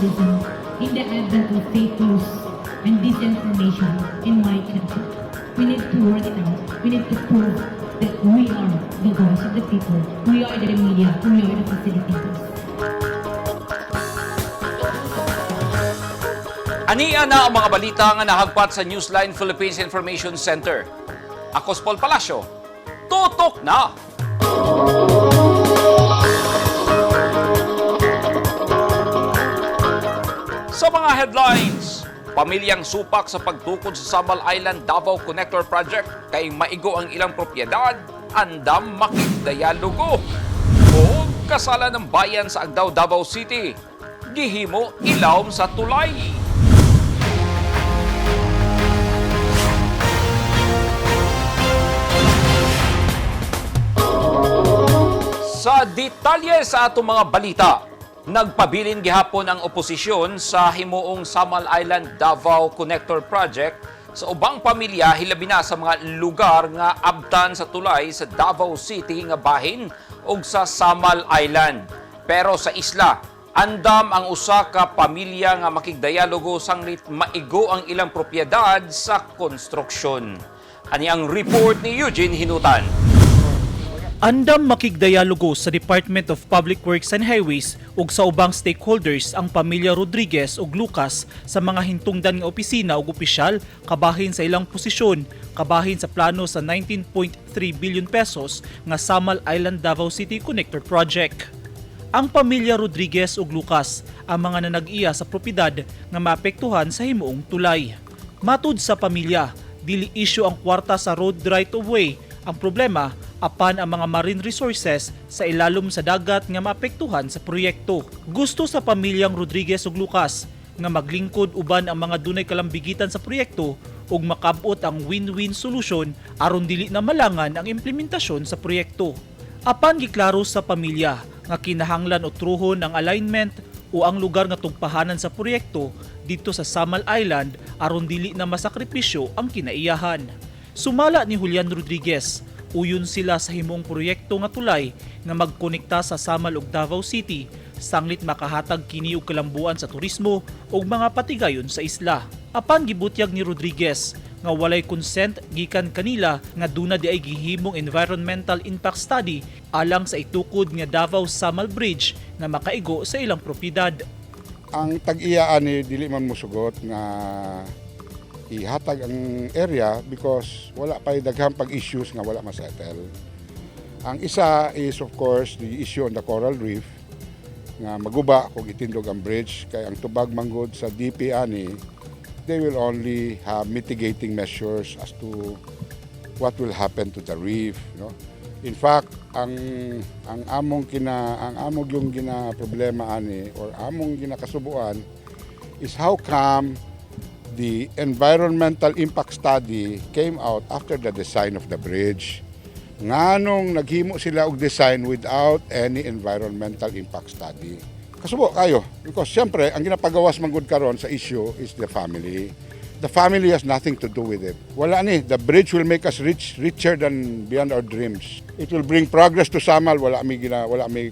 journalism in the advent of fake news and disinformation in my country. We need to work it out. We need to prove that we are the voice of the people. We are the media. We are the facilitators. Ania na ang mga balita nga nahagpat sa Newsline Philippines Information Center. Ako si Paul Palacio. Tutok na! Sa mga headlines, pamilyang supak sa pagtukod sa Samal Island Davao Connector Project kay maigo ang ilang propiedad, andam makigdialogo. O kasala ng bayan sa Agdao, Davao City, gihimo ilawom sa tulay. Sa detalye sa atong mga balita, nagpabilin gihapon ang oposisyon sa himuong Samal Island Davao Connector Project sa ubang pamilya, hilabi na sa mga lugar nga abtan sa tulay sa Davao City nga bahin ug sa Samal Island. Pero sa isla, andam ang usa ka pamilya nga makigdialogo sanglit maigo ang ilang propiedad sa konstruksyon. Ani ang report ni Eugene Hinutan. Andam makigdialogo sa Department of Public Works and Highways ug sa ubang stakeholders ang pamilya Rodriguez ug Lucas sa mga hintungdan nga opisina ug opisyal kabahin sa ilang posisyon kabahin sa plano sa 19.3 billion pesos nga Samal Island Davao City Connector Project. Ang pamilya Rodriguez ug Lucas ang mga nanag-iya sa propiedad nga maapektuhan sa himuong tulay. Matud sa pamilya, dili isyu ang kwarta sa road right of way. Ang problema, apan ang mga marine resources sa ilalom sa dagat nga maapektuhan sa proyekto. Gusto sa pamilyang Rodriguez ug Lucas nga maglingkod uban ang mga dunay kalambigitan sa proyekto ug makabot ang win-win solution aron dili na malangan ang implementasyon sa proyekto. Apan giklaro sa pamilya nga kinahanglan utruhon ang alignment o ang lugar nga tugpahanan sa proyekto dito sa Samal Island aron dili na masakripisyo ang kinaiyahan. Sumala ni Julian Rodriguez, uyon sila sa himong proyekto nga tulay nga magkonekta sa Samal ug Davao City sanglit makahatag kini og kalambuan sa turismo ug mga patigayon sa isla. Apan gibutyag ni Rodriguez nga walay consent gikan kanila nga duna di ay gihimong environmental impact study alang sa itukod nga Davao Samal Bridge nga makaigo sa ilang propiedad. Ang tag-iya ani dili man mosugot nga ihatag ang area because wala pa daghang pag-issues nga wala masettle. Ang isa is, of course, the issue on the coral reef nga maguba kung itindog ang bridge kay ang tubag manggod sa DP ani, they will only have mitigating measures as to what will happen to the reef, no? In fact, ang among yung gina problema ani or among ginakasubuan is how come the environmental impact study came out after the design of the bridge. Nganong naghimo sila og design without any environmental impact study? Kasubo kayo because siyempre ang ginapagawas man gud karon sa issue is the family. The family has nothing to do with it. Wala ni. The bridge will make us rich, richer than beyond our dreams. It will bring progress to Samal. Wala mi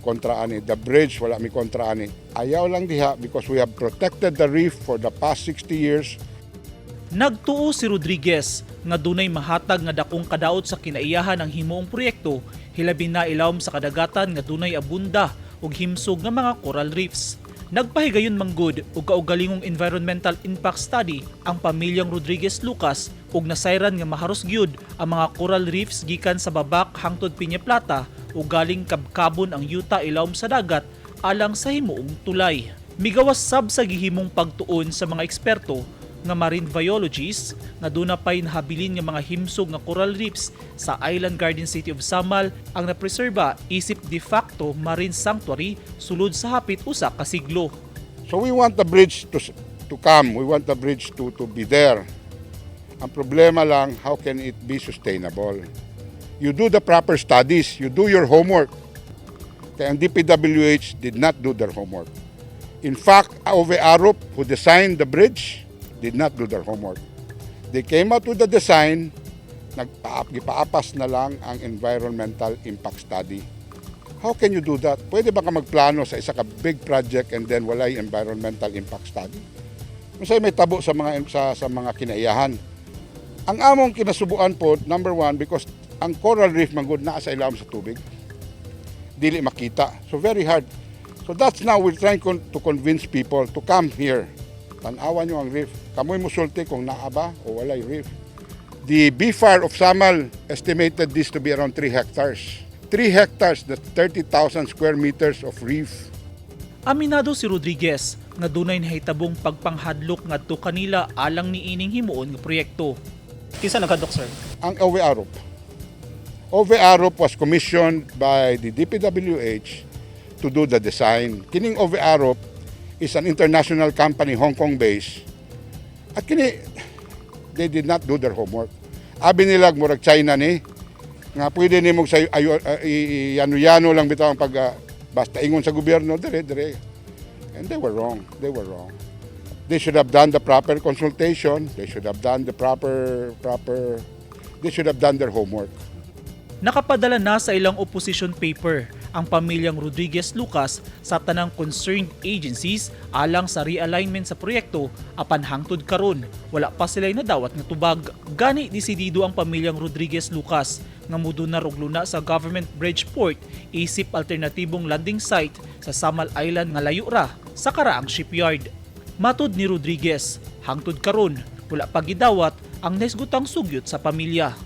kontra ani. The bridge, wala mi kontra ani. Ayaw lang diha because we have protected the reef for the past 60 years. Nagtuo si Rodriguez nga dunay mahatag nga dakong kadaot sa kinaiyahan ang himuong proyekto, hilabi na ilawom sa kadagatan nga dunay abunda ug himsog nga mga coral reefs. Nagpahigayon manggod og kaugalingong environmental impact study ang pamilyang Rodriguez Lucas ug nasayran nga maharos gyud ang mga coral reefs gikan sa Babak hangtod Piña Plata ug galing kabkabon ang yuta ilawom sa dagat alang sa himuong tulay. Migawas sab sa gihimong pagtuon sa mga eksperto nga marine biologists nga duna pay nahabilin nga mga himsog nga coral reefs sa Island Garden City of Samal ang napreserba isip de facto marine sanctuary sulod sa hapit usa ka siglo. So we want the bridge to come. We want the bridge to be there. Ang problema lang, how can it be sustainable? You do the proper studies. You do your homework. Kaya ang DPWH did not do their homework. In fact, Ove Arup, who designed the bridge, did not do their homework. They came out with the design, nagpa gipaapas na lang ang environmental impact study. How can you do that? Pwede ba ka magplano sa isa ka big project and then walay environmental impact study? Unsay mahitabo sa mga kinaiyahan? Ang among kinasubuan po, number one, because ang coral reef manggod naa sa ilawom sa tubig. Dili makita. So very hard. So that's now we're trying to convince people to come here. Tan-awan nyo ang reef. Kamoy musulti kung naa ba o walay reef. The BFAR of Samal estimated this to be around 3 hectares. 3 hectares, that's 30,000 square meters of reef. Aminado si Rodriguez nga dunay nahitabong pagpanghadlok ngadto kanila alang niining himuon nga proyekto. Kinsa nagkadok, sir? Ang Ove Arup. Ove Arup was commissioned by the DPWH to do the design. Kining Ove Arup is an international company, Hong Kong based. At kini, they did not do their homework. Abi nila murag China ni, nga pwede nimo sa ayo, yano-yano lang bitaw ang pag basta ingon sa gobyerno dire dire. And they were wrong. They were wrong. They should have done the proper consultation. They should have done the proper proper they should have done their homework. Nakapadala na sa ilang opposition paper ang pamilyang Rodriguez Lucas sa tanang concerned agencies alang sa realignment sa proyekto, apan hangtod karon wala pa sila nadawat nga tubag. Gani desidido ang pamilyang Rodriguez Lucas nga mudunar og luna sa government bridge port isip alternatibong landing site sa Samal Island nga layo ra sa karaang shipyard. Matod ni Rodriguez, hangtod karon wala pa gidawat ang nahisgutang sugyot sa pamilya.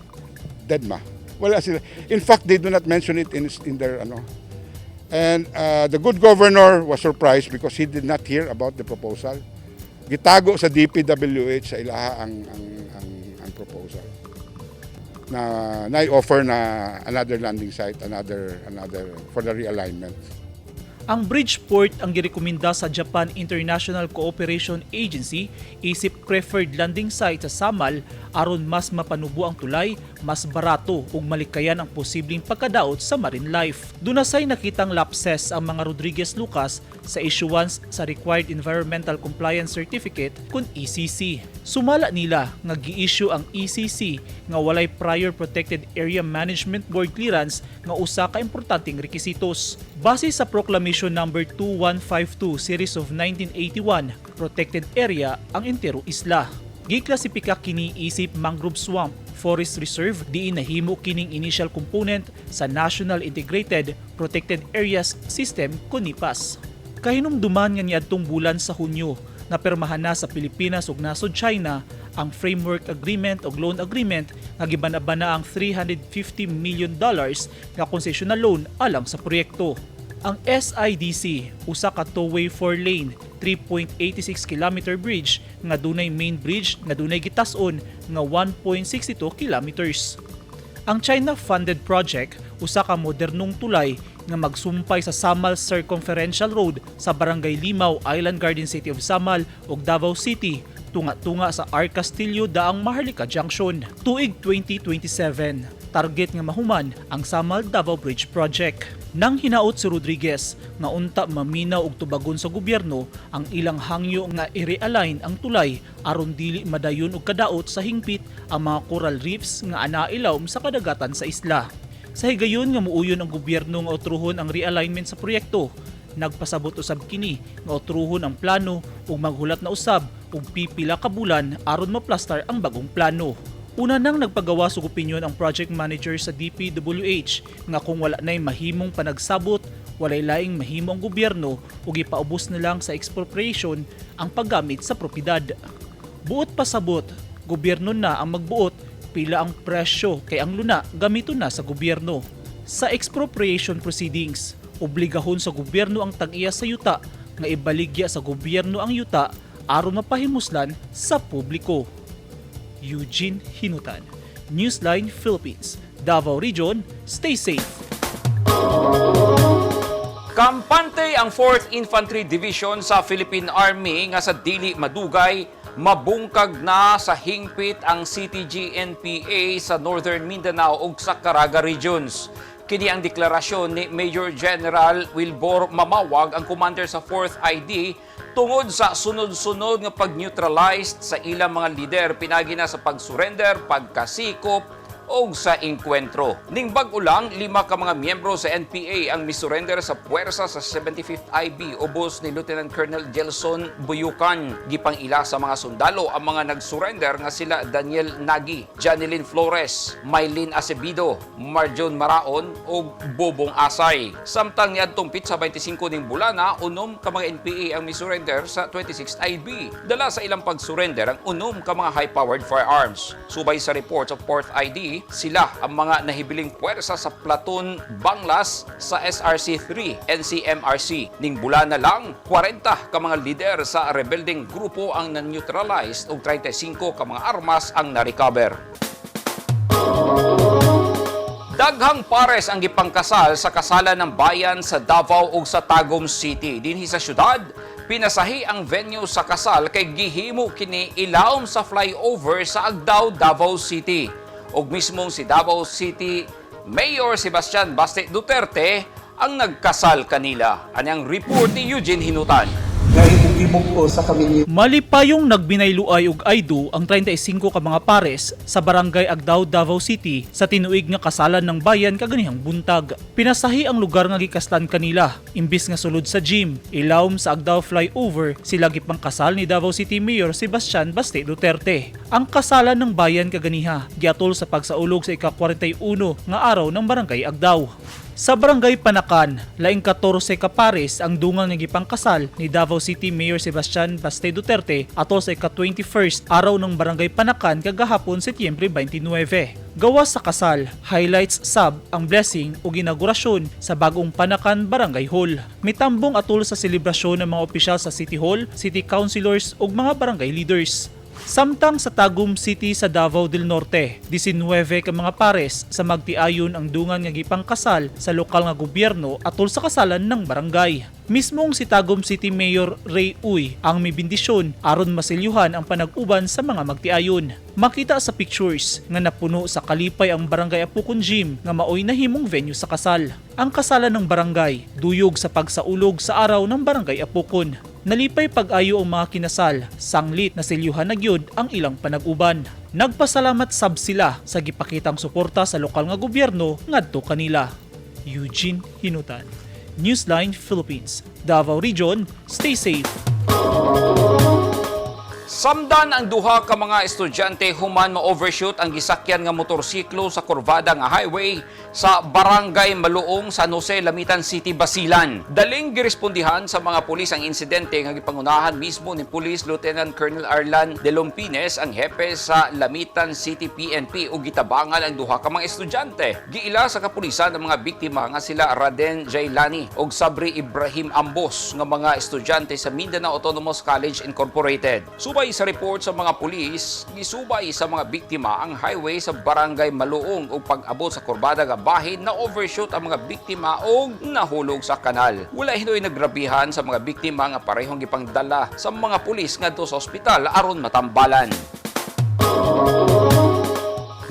Dead ma. Wala sila. In fact, they do not mention it in their ano. And the good governor was surprised because he did not hear about the proposal. Gitago sa DPWH sa ilaha ang proposal. Na na-offer na another landing site, another another for the realignment. Ang Bridgeport ang girekomenda sa Japan International Cooperation Agency isip preferred landing site sa Samal aron mas mapanubo ang tulay, mas barato ug malikayan ang posibleng pagkadaot sa marine life. Duna say nakitang lapses ang mga Rodriguez Lucas sa issuance sa required Environmental Compliance Certificate kon ECC. Sumala nila nga gi-issue ang ECC nga walay prior Protected Area Management Board clearance nga usa ka importanteng rekisitos. Base sa Proclamation Number 2152 Series of 1981, protected area ang entero isla. Giklasipika kini isip mangrove swamp forest reserve diin nahimo kining initial component sa National Integrated Protected Areas System kon NIPAS. Kahinumduman nga niadtong bulan sa Hunyo, napirmahan na sa Pilipinas ug nasod China ang framework agreement ug loan agreement nga gibanabana ang $350 million nga concessional loan alang sa proyekto. Ang SIDC, usa ka two-way 4-lane 3.86 km bridge nga dunay main bridge nga dunay gitas-on nga 1.62 kilometers. Ang China-funded project, usa ka modernong tulay nga magsumpay sa Samal Circumferential Road sa Barangay Limao, Island Garden City of Samal ug Davao City, tunga-tunga sa R. Castillo Daang Maharlika Junction. Tuig 2027, target nga mahuman ang Samal Davao Bridge Project. Nang hinaot si Rodriguez nga unta maminaw og tubagon sa gobyerno ang ilang hangyo nga i-realign ang tulay aron dili madayon og kadaot sa hingpit ang mga coral reefs nga anaa ilawom sa kadagatan sa isla. Sa higayon nga muuyon ang gobyerno nga otruhon ang realignment sa proyekto, nagpasabot usab kini nga otruhon ang plano ug maghulat na usab og pipila ka bulan aron maplastar ang bagong plano. Una nang nagpagawas og opinyon ang project manager sa DPWH nga kung wala na'y mahimong panagsabot, walay laing mahimo ang gobyerno ug ipaubos na lang sa expropriation ang paggamit sa propiedad. Buot pasabot, gobyerno na ang magbuot pila ang presyo kay ang luna gamiton na sa gobyerno. Sa expropriation proceedings, obligahon sa gobyerno ang tag-iya sa yuta nga ibaligya sa gobyerno ang yuta aron mapahimuslan sa publiko. Eugene Hinutan, Newsline Philippines, Davao Region, stay safe. Kampante ang 4th Infantry Division sa Philippine Army nga sa dili madugay mabungkag na sa hingpit ang CTG-NPA sa Northern Mindanao ug sa Caraga Regions. Kini ang deklarasyon ni Major General Wilbur Mamawag, ang commander sa 4th ID, tungod sa sunod-sunod nga pag-neutralized sa ilang mga lider pinagi na sa pag-surrender, pagkasikop o sa engkwentro. Ning bag-o lang, 5 ka mga miyembro sa NPA ang misurrender sa puwersa sa 75th IB ubos ni Lieutenant Colonel Gelson Buyukan. Gipang-ila sa mga sundalo ang mga nagsurrender nga sila Daniel Nagi, Janeline Flores, Mylene Acevedo, Marjon Maraon ug Bobong Asay. Samtang niadtong pitsa 25 ning bulana, 6 ka mga NPA ang misurrender sa 26th IB. Dala sa ilang pagsurrender ang 6 ka mga high-powered firearms. Subay sa reports of 4th ID, sila ang mga nahibiling puwersa sa Platoon Banglas sa SRC-3 NCMRC. Ning bulana lang, 40 ka mga lider sa rebeldeng grupo ang na-neutralized ug 35 ka mga armas ang na-recover. Daghang pares ang gipangkasal sa kasalan ng bayan sa Davao ug sa Tagum City. Dinhi sa syudad, pinasahi ang venue sa kasal kay gihimo kini ilawom sa flyover sa Agdao, Davao City. Ug mismong si Davao City Mayor Sebastian Baste Duterte ang nagkasal kanila. Anyang report ni Eugene Hinutan. Nga imong sa kami. Malipayong nagbinayluay og aydo ang 35 ka mga pares sa Barangay Agdao, Davao City sa tinuig nga kasalan ng bayan kaganihang buntag. Pinasahi ang lugar nga gikaslan kanila imbis nga sulod sa gym, ilawom sa Agdao flyover sila gipangkasal ni Davao City Mayor Sebastian Baste Duterte. Ang kasalan ng bayan kaganiha giatol sa pagsaulog sa ika-41 nga araw ng Barangay Agdao. Sa Barangay Panakan, laing 14 ka pares ang dungang nga gipangkasal ni Davao City Mayor Sebastian Baste Duterte atol sa ika-21st araw ng Barangay Panakan kagahapon Setyembre 29. Gawas sa kasal, highlights sab ang blessing ug inaugurasyon sa bagong Panakan Barangay Hall. Mitambong atol sa selebrasyon ng mga opisyal sa City Hall, City Councilors ug mga barangay leaders. Samtang sa Tagum City sa Davao del Norte, 19 ka mga pares sa magtiayon ang dungan nga gipangkasal sa lokal nga gobyerno atol sa kasalan ng barangay. Mismong si Tagum City Mayor Ray Uy ang may bendisyon aron masilyuhan ang panag-uban sa mga magtiayon. Makita sa pictures nga napuno sa kalipay ang Barangay Apukon Gym nga maoy nahimong venue sa kasal. Ang kasalan ng barangay duyog sa pagsaulog sa araw ng Barangay Apukon. Nalipay pag-ayo ang mga kinasal, sanglit na silyuhan na gyud ang ilang panag-uban. Nagpasalamat sab sila sa gipakitang suporta sa lokal nga gobyerno ngadto kanila. Eugene Hinutan, Newsline Philippines, Davao Region, stay safe. Samdan ang duha ka mga estudyante human ma-overshoot ang gisakyan nga motorsiklo sa kurbada nga highway sa Barangay Maluong, San Jose, Lamitan City, Basilan. Daling girespondihan sa mga pulis ang insidente nga gipangunahan mismo ni Police Lieutenant Colonel Arlan De Lompines, ang hepe sa Lamitan City PNP, ug gitabangan ang duha ka mga estudyante. Giila sa kapulisan ang mga biktima nga sila Raden Jailani ug Sabri Ibrahim Ambos nga mga estudyante sa Mindanao Autonomous College Incorporated. Subay sa report sa mga pulis, gisubay sa mga biktima ang highway sa Barangay Maluong ug pag-abot sa kurbada nga bahin na overshoot ang mga biktima og nahulog sa kanal. Wala hinoy nagrabihan sa mga biktima nga parehong gipangdala sa mga pulis ngadto sa ospital aron matambalan.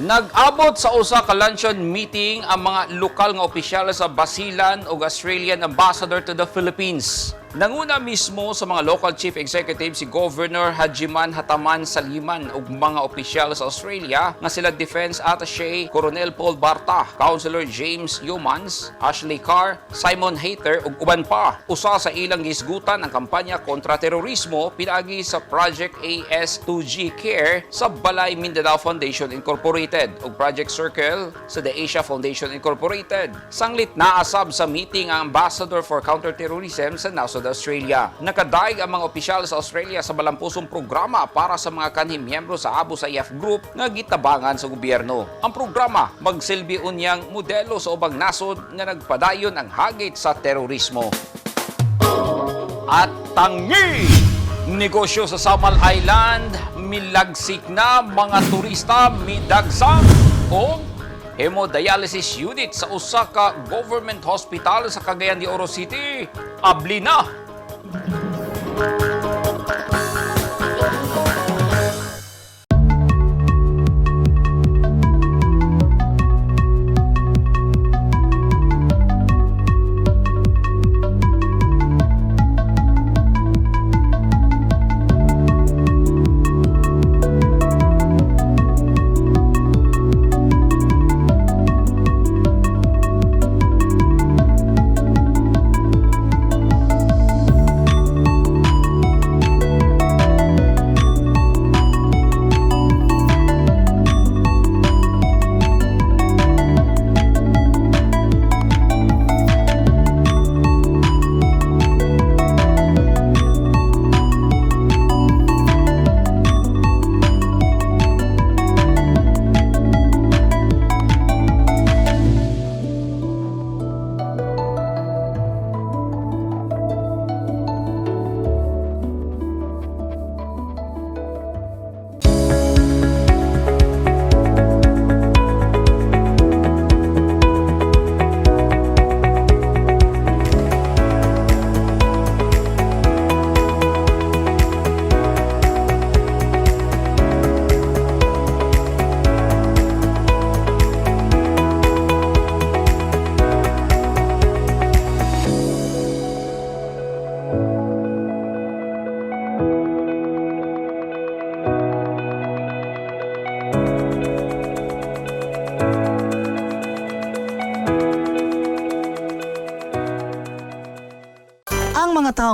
Nag-abot sa usa ka luncheon meeting ang mga lokal nga opisyal sa Basilan ug Australian Ambassador to the Philippines. Nanguna mismo sa mga local chief executive si Governor Hajiman Hataman Saliman ug mga opisyal sa Australia nga sila Defense Attaché Coronel Paul Barta, Councilor James Youmans, Ashley Carr, Simon Hayter ug uban pa. Usa sa ilang gisgutan ang kampanya kontra terorismo pinaagi sa Project AS2G Care sa Balay Mindanao Foundation Incorporated ug Project Circle sa The Asia Foundation Incorporated. Sanglit naasab sa meeting ang Ambassador for Counterterrorism sa nasod Australia. Nakadaig ang mga opisyal sa Australia sa balampusong programa para sa mga kanhi miyembro sa Abu Sayyaf Group nga gitabangan sa gobyerno. Ang programa magsilbi unyang modelo sa ubang nasod nga nagpadayon ang hagit sa terorismo. At tangi! Negosyo sa Samal Island, milagsik na mga turista midagsam o hemodialysis unit sa usa ka government hospital sa Cagayan de Oro City. Abli na!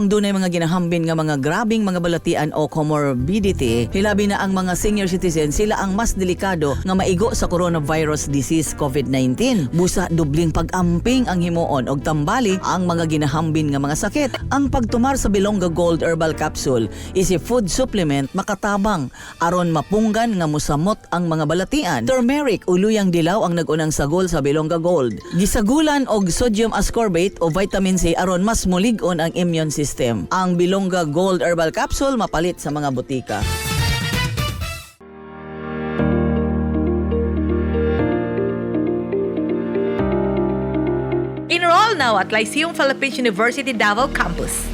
Ang dunay mga ginahambin nga mga grabing mga balatian o comorbidity, hilabi na ang mga senior citizen, sila ang mas delikado nga maigo sa coronavirus disease COVID-19. Busa dubling pag-amping ang himuon og tambali ang mga ginahambin nga mga sakit. Ang pagtumar sa Bilongga Gold Herbal Capsule is a food supplement makatabang aron mapunggan nga musamot ang mga balatian. Turmeric o luyang dilaw ang nag-unang sagol sa Bilongga Gold. Gisagulan og sodium ascorbate o vitamin C aron mas mulig-on ang immune system. Ang Bilongga Gold Herbal Capsule mapalit sa mga butika. Enroll now at Lyceum Philippines University Davao Campus.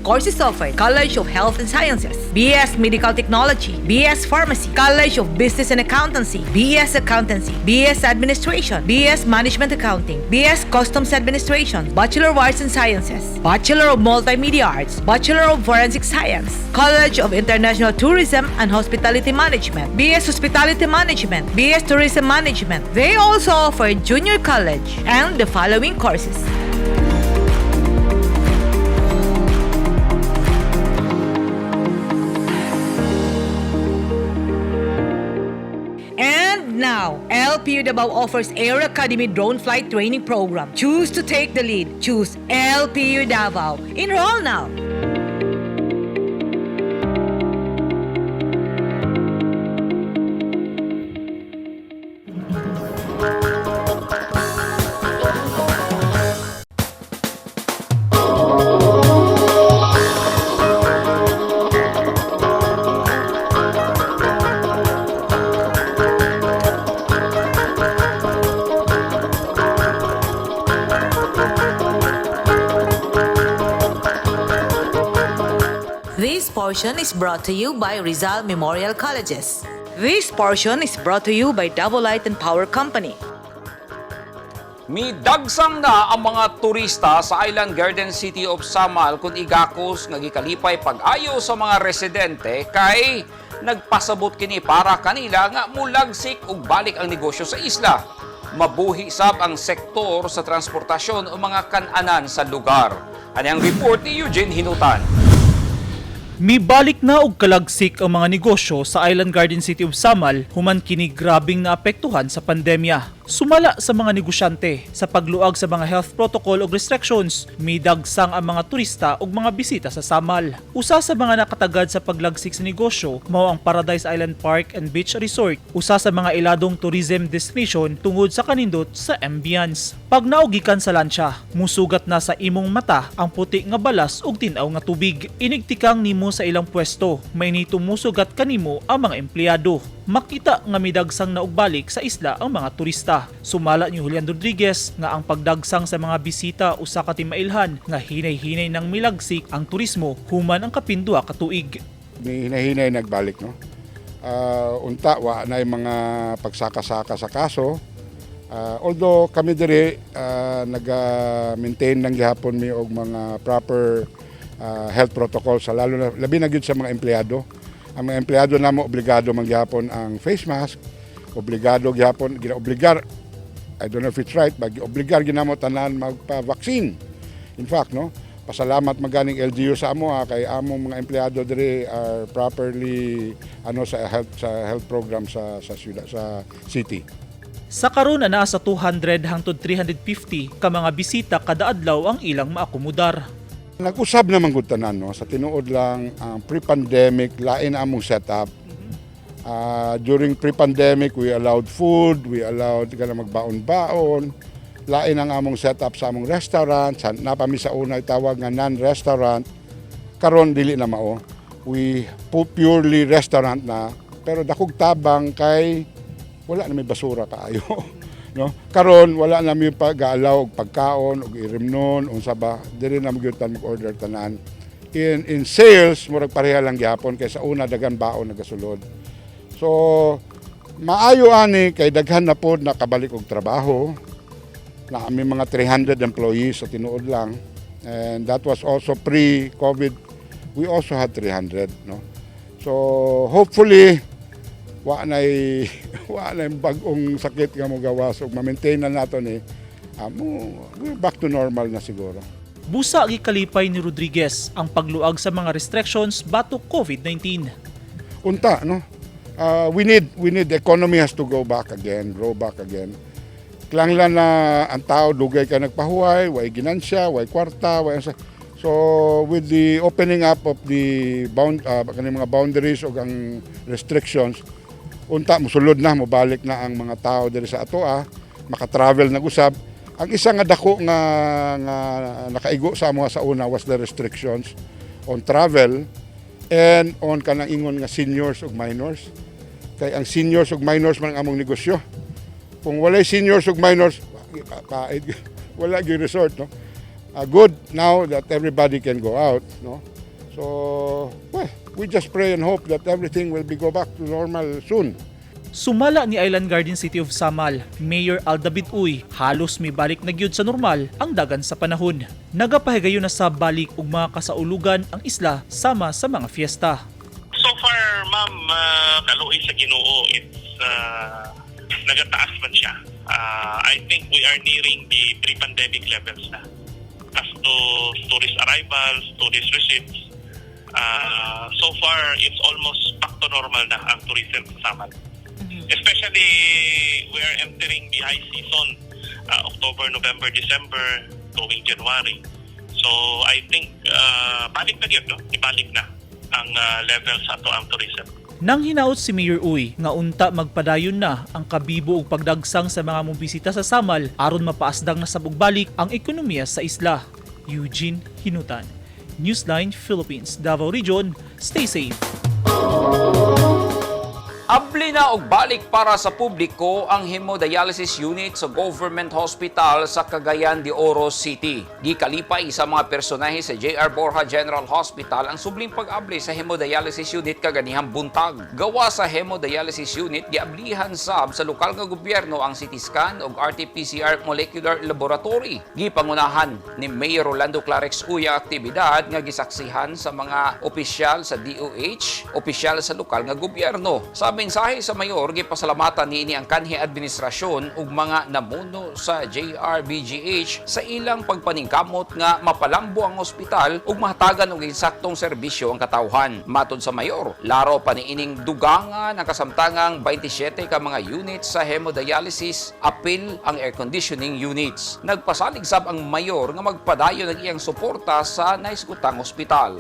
Courses offered: College of Health and Sciences, BS Medical Technology, BS Pharmacy, College of Business and Accountancy, BS Accountancy, BS Administration, BS Management Accounting, BS Customs Administration, Bachelor of Arts and Sciences, Bachelor of Multimedia Arts, Bachelor of Forensic Science, College of International Tourism and Hospitality Management, BS Hospitality Management, BS Tourism Management. They also offer junior college and the following courses. And now, LPU Davao offers Air Academy Drone Flight Training Program. Choose to take the lead. Choose LPU Davao. Enroll now. This portion is brought to you by Rizal Memorial Colleges. This portion is brought to you by Davao Light and Power Company. Midagsang na ang mga turista sa Island Garden City of Samal kung igakos nga gikalipay pag-ayo sa mga residente kay nagpasabot kini para kanila nga mulagsik ug balik ang negosyo sa isla. Mabuhi sab ang sektor sa transportasyon o mga kananan sa lugar. Ani ang report ni Eugene Hinutan. Mibalik na og kalagsik ang mga negosyo sa Island Garden City of Samal human kini grabing naapektuhan sa pandemya. Sumala sa mga negosyante sa pagluag sa mga health protocol ug restrictions, midagsang ang mga turista ug mga bisita sa Samal. Usa sa mga nakatagad sa paglagsik sa negosyo mao ang Paradise Island Park and Beach Resort, usa sa mga iladong tourism destination tungod sa kanindot sa ambience. Pag naugikan sa lansya, musugat na sa imong mata ang puti nga balas ug tin-aw nga tubig. Inigtikang nimo sa ilang pwesto, may nito musugat kanimo ang mga empleyado. Makita nga midagsang na og balik sa isla ang mga turista. Sumala ni Julian Rodriguez nga ang pagdagsang sa mga bisita usa ka timailhan nga hinay-hinay nang milagsik ang turismo human ang kapindua ka tuig. May hinahinay nagbalik, no? Unta wa na yung mga pagsaka-saka sa kaso. Although kami diri naga-maintain lang gihapon mi og mga proper health protocol sa lalo na labi na gyud sa mga empleyado. Ang mga empleyado namo obligado man gihapon ang face mask, obligado gihapon ginaobligar, I don't know if it's right, but obligar ginamo tanan magpa-vaccine. In fact, no, pasalamat maganing LGU sa amo ha, kay among mga empleyado diri are properly ano sa health program sa syudad, sa city. Sa karon na naa sa 200 hangtod 350 ka mga bisita kada adlaw ang ilang maakomodar. Nag-usab naman gud tanan, no, sa tinuod lang ang pre-pandemic lain among setup. During pre-pandemic we allowed food, we allowed kana magbaon-baon. Lain ang among setup sa among restaurant, sa napami sa una tawag nga non-restaurant. Karon dili na mao. We purely restaurant na pero dakog tabang kay wala na may basura kaayo. No? Karon wala na mi pag-allow og pagkaon og irimnon unsa ba diri na magyud tan mag-order tanan. In sales murag pareha lang gihapon kay sa una daghan baon nagasulod. So maayo ani kay daghan na pod nakabalik og trabaho. Na kami mga 300 employees sa tinuod lang. And that was also pre-COVID. We also had 300, no? So hopefully Wa nay bag-ong sakit nga mogawas ug ma-maintain na nato ni amo, we're back to normal na siguro. Busa gikalipay ni Rodriguez ang pagluag sa mga restrictions batok COVID-19. Unta, no, we need the economy has to go back again, grow back again. Klanglan na ang tao dugay ka nagpahuway, way ginansya, way kwarta, way unsa. So with the opening up of the bound kaning mga boundaries ug ang restrictions, unta mosulod na, mobalik na ang mga tao diri sa atoa, maka-travel na usab. Ang isa nga dako nga nakaigo sa amo sa una was the restrictions on travel and on kanang ingon nga seniors ug minors. Kay ang seniors ug minors man ang among negosyo. Kung walay seniors ug minors, paid, wala gyud resort, no. Good now that everybody can go out, no. So, well, we just pray and hope that everything will be go back to normal soon. Sumala ni Island Garden City of Samal, Mayor Aldavid Uy, halos mibalik na gyud sa normal ang dagan sa panahon. Nagapahigayon na sa balik og mga kasaulugan ang isla sama sa mga fiesta. So far, ma'am, kaluoy sa Ginoo, it's nagataas man siya. I think we are nearing the pre-pandemic levels na. As to tourist arrivals, tourist receipts, so far, it's almost back to normal na ang tourism sa Samal. Especially, we are entering the high season, October, November, December, going January. So, I think, balik na yun, no? Ibalik na ang level sa atoang tourism. Nang hinaot si Mayor Uy nga unta magpadayon na ang kabibo ug pagdagsang sa mga mobisita sa Samal aron mapaasdang na sab og balik ang ekonomiya sa isla. Eugene Hinutan, Newsline Philippines, Davao Region. Stay safe. Abli na og balik para sa publiko ang hemodialysis unit sa Government Hospital sa Cagayan de Oro City. Gikalipay sa mga personahe sa JR Borja General Hospital ang subling pag-abli sa hemodialysis unit kaganihang buntag. Gawa sa hemodialysis unit, giablihan sab sa lokal nga gobyerno ang CT scan ug RT-PCR molecular laboratory. Gipangunahan ni Mayor Rolando Klarex Uy ang aktibidad nga gisaksihan sa mga opisyal sa DOH, opisyal sa lokal nga gobyerno. Sa mensahe sa mayor, gipasalamatan niini ang kanhi administrasyon ug mga namuno sa JRBGH sa ilang pagpaningkamot nga mapalambo ang ospital ug mahatagan og insaktong serbisyo ang katawhan. Matod sa mayor, laro pa niining dugangan ang kasamtangang 27 ka mga units sa hemodialysis, apil ang air conditioning units. Nagpasalig sab ang mayor nga magpadayon ang iyang suporta sa nahisgutang ospital.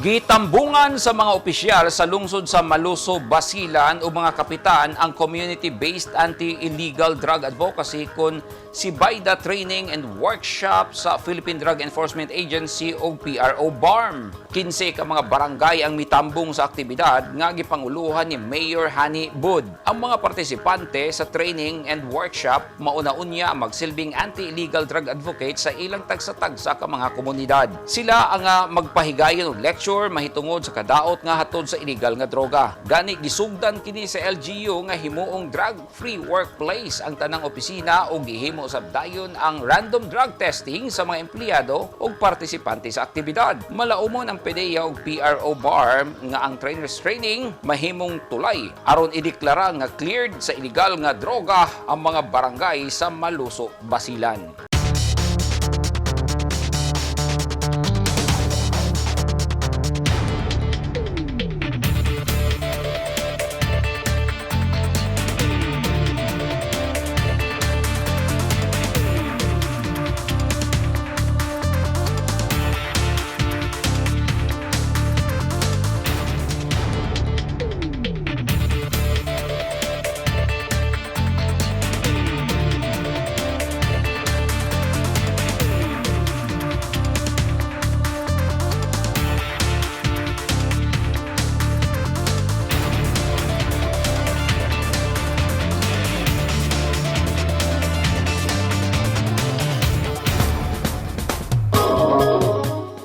Gitambungan sa mga opisyal sa lungsod sa Maluso, Basilan o mga kapitan ang community-based anti-illegal drug advocacy kon Sibayda Training and Workshop sa Philippine Drug Enforcement Agency o PRO BARMM. 15 ka mga barangay ang mitambong sa aktibidad nga gipanguluhan ni Mayor Hani Bud. Ang mga partisipante sa training and workshop mauna-unya ang magsilbing anti-illegal drug advocate sa ilang tagsa-tagsa ka mga komunidad. Sila ang magpahigayon og lecture mahitungod sa kadaot nga hatod sa illegal nga droga. Gani gisugdan kini sa LGU nga himuong drug-free workplace ang tanang opisina ug gihimo sab dayon ang random drug testing sa mga empleyado ug partisipante sa aktibidad. Malaumon ang PDEA ug PRO BARMM nga ang trainers training mahimong tulay aron ideklara nga cleared sa illegal nga droga ang mga barangay sa Maluso, Basilan.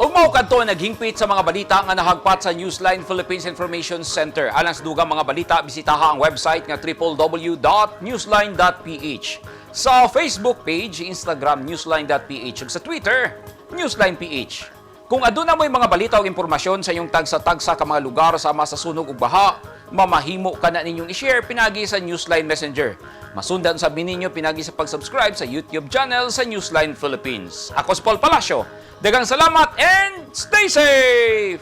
Ug mao kadto naghingpit sa mga balita nga nahagpat sa Newsline Philippines Information Center. Alang sa dugang mga balita, bisitaha ang website nga www.newsline.ph. Sa Facebook page, Instagram newsline.ph ug sa Twitter, newsline.ph. Kung aduna mo'y mga balita o impormasyon sa inyong tagsa-tagsa ka mga lugar sama sa sunog ug baha, mamahimo ka na ninyong i-share pinagi sa Newsline Messenger. Masundan sa ninyo pinagi sa pag-subscribe sa YouTube channel sa Newsline Philippines. Ako si Paul Palacio. Daghang salamat and stay safe!